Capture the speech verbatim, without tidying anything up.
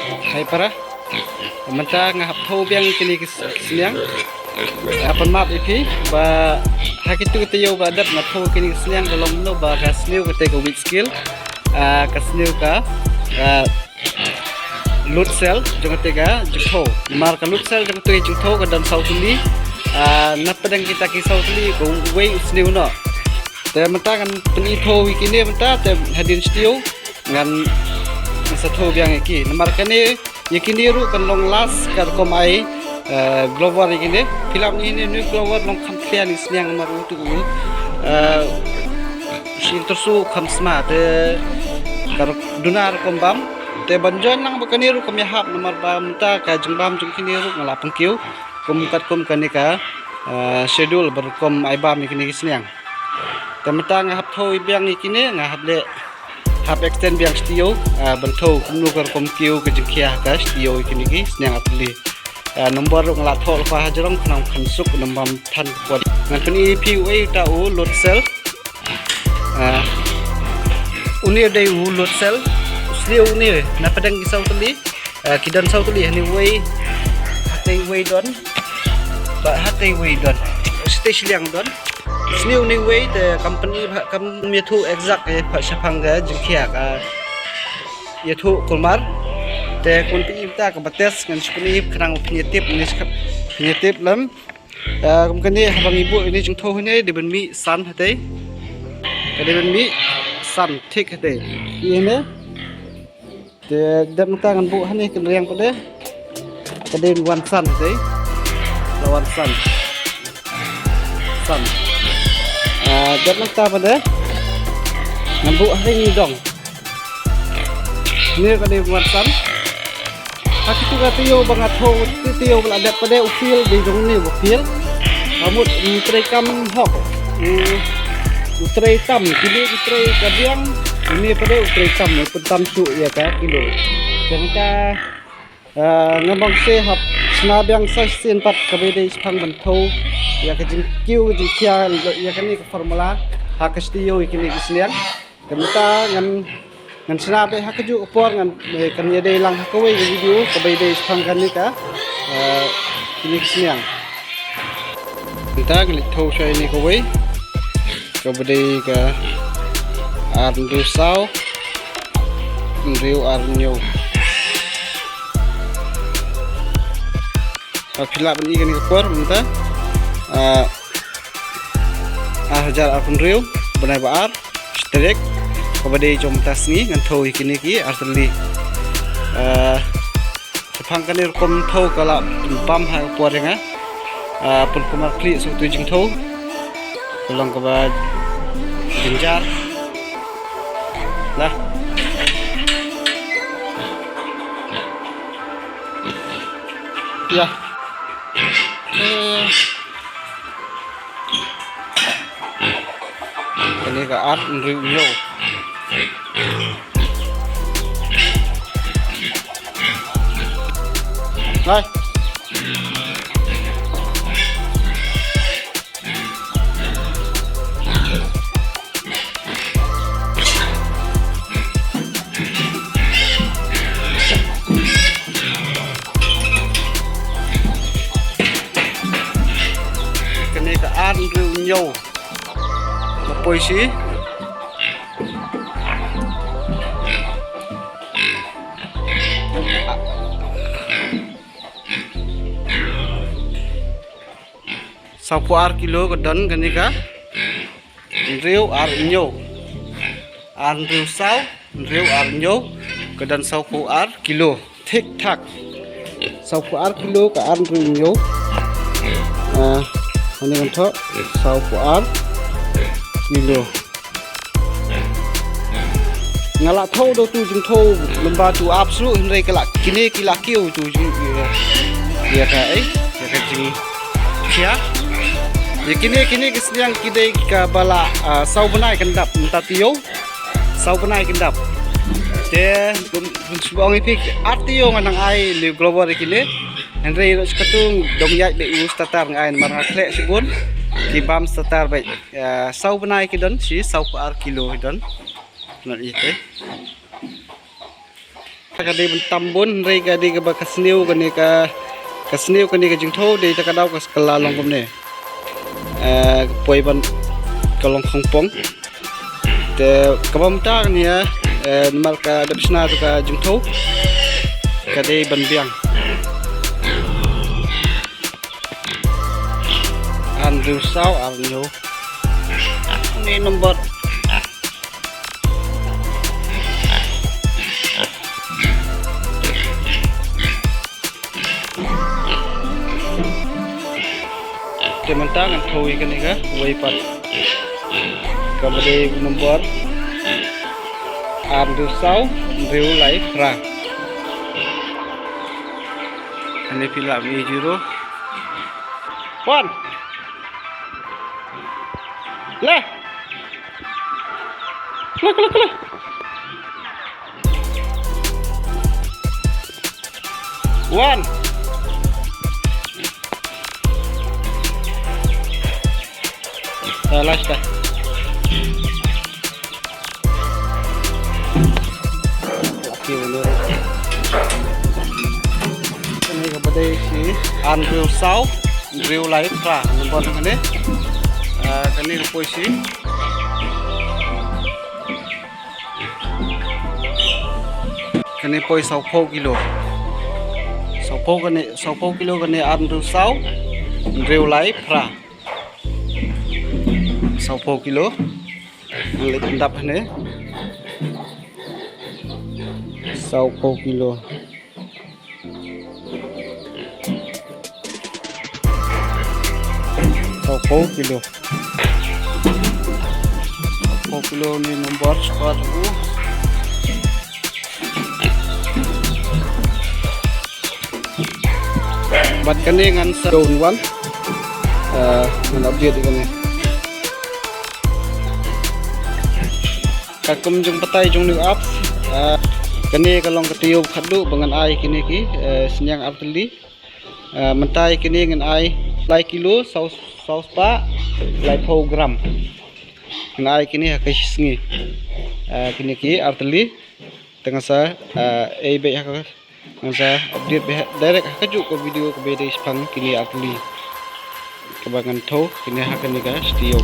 Hai para, mynta nga hap thew biang ïa kine ki s-, sniang. Nga pan map ïa phi ba ha kitu ki taïew ba dep nga thew ïa kine ki sniang ka long kumno ba ka sniew kata ka wheat skill, ah, ka sniew ka, ah, load cell jong kata ka jingthew. Namar ka load cell jong kata ka jingthew ka don saw tylli. Ah, na pdeng kita ki saw tylli kawei u sniew noh. Te mynta ngan pyni thew ïa kine mynta te hadien shi taïew ngan, ngan sa thew biang ïa ki. Namar kane, ïa kine ruh kan long last ka rukom ai, eh, glover ïa kine. Phi lah ban ïohi ne, une u glover long kham khia ne sniang namar utu u, eh, shin tyrsu kham sma te ka ru-, duna rukom bam. Te ban join lang bad kane ruh kam ïahap namar ba mynta ka jingbam jong kine ruh nga la pynkiew. Kum katkum kane ka, eh, schedule ba rukom ai bam ïa kine ki sniang. Te mynta nga hap thew biang ïa kine, nga hap leh, hap extend biang shi taïew, ah, ban thew kumno ka rukom kiew ka jingkhia ha ka shi taïew ïa kine ki sniang artylli. Ah, nombor ruh nga la thoh lypa ha jrong khnang kan suk, namar ban than ka kwah. Ngan pyni ïa phi uei uta u load cell. Ah, une dei u load cell. U sniew une na pdeng ki saw tylli. Ah, ki don saw tylli, hangne wei, hatei wei don. Bad hatei wei don. Shatei shiliang don. Sniew une wei te kam pyni ba kam ïathuh exact eh ba shaphang ka jingkhia ka ïathuh kulmar. Te kumta kaba test ngan shu pyni khnang phin ïa tip ne, phin ïa tip lem. Ah, kum kane haba ngi buh ïa kane jingthew hangne dei ban mih san hatei. Ka dei ban mih san thik hatei. Ïa ne. Te dep nangta ngan buh hangne kynriang pat de. Ka dei wan san te. La wan san. San. Ah, dep nangta pat de. Ngan buh hangne dong. Ne ka dei wan san. Ha kitu ka taïew ba nga thew, tu taïew ba la dep pat de u field, dei jong ne u field. Ka mut u trei kam hok. U, u trei tam, kine u trei ka biang, une pat de u trei tam, u pyntam shuh ïa ka kilo. Jong ka, ah, nga mong se hap shna biang sa shisien pat kaba dei shaphang ban thew ïa ka jingkiew ka jingkhia ïa kane ka formula ha ka shi taïew ïa kine ki sniang. Te mynta ngan, ngan shna beit ha kajuh ka por ngan, eh, kan ïadei lang ha kawei ka video kaba ïadei shaphang kane ka, eh, kine ki sniang. Mynta ngan leit thew shuwa ïa kane kawei kaba dei ka ar hynriew saw hynriew ar hynñiew. Ba phi lah ban i kane ka por mynta, ah, ar hajar arphew hynriew, bnai ba ar, shi tarik, kaba dei jong mynta sngi, ngan thew ïa kine ki ar tylli. Ah, shaphang kane rukom thew ka la bam ha ka por ïa nga. Ah, pynkulmar khlieh shuh tu jingthew. Ka long kaba jynjar. Lah. Ïa. Eh. Kane ka ar hynriew hynñiew. Lai. Kane ka ar hynriew hynñiew. Ka poi shi. Sawphew ar kilo ka don kane ka. Hynriew ar hynñiew. Ar hynriew saw, hynriew ar hynñiew. Ka don sawphew ar kilo. Thik thak. Sawphew ar kilo ka ar hynriew hynñiew. Ah, hangne ngan thoh. Sawphew ar kilo. Nga la thew da utu jingthew lymba tu ap shuh hynrei ka la kine ki la kiew tu jing, ïa ka, eh, ïa ka jingkhia. Ïa kine, kine ki sniang ki dei kaba la, ah, saw bnai kan dap mynta taïew. Saw bnai kan dap. Te kum, kum shu ong ïa phi ar taïew nga nang ai ne u glover ïa kine. Hynrei ruh shi katto dang ïaid beit u starter nga ai namar nga khleh shibun. Ki bam starter beit. Ïa, saw bnai ki don, shi sawphew ar kilo ki don. Ngan ïa te. Ka dei ban tam bun, hynrei ka dei kaba ka sniew kane ka, ka sniew kane ka jingthew, dei ta ka daw ka kylla long kumne. Eh, ka poi ban ka long khongpong. Te kaba mynta kane, eh, namar ka dep shna tu ka jingthew, ka dei ban biang. Ar hynriew saw ar hynñiew. Ni number. Te mynta ngan thew ïa kane kawei pat. Kaba dei number ar hynriew saw hynriew lai phra. Kane phi lah mih zero. One. Le. Kle, kle, kle. One. Ah, last dah. Okay, boleh. Kane kaba dei shi ar hynriew saw hynriew lai phra, number kane. Ah, kane ka poi shi. Kane poi sawphew kilo. Sawphew kane, sawphew kilo kane ar hynriew saw hynriew lai phra. Sawphew kilo. Ngan leit pyndap hangne. Sawphew kilo. Sawphew kilo. Sawphew kilo ni number spot u. Bad kane ngan sa don wan. Eh, ngan update kane. Ka kum jong batai jong new apps. Eh, kane ka long ka taïew khatduh ba ngan ai kine ki, eh, sniang artylli. Eh, mynta ïa kine ngan ai lai kilo saw, saw spah laiphew gram. Ngan ai kine ha ka shi sngi. Eh, kine ki artylli. Te ngan sa, eh, ei beit ha ka, ngan sa update beit direct ha kajuh ka video kaba dei shaphang kine artylli. Kaba ngan thew kine ha kane ka studio.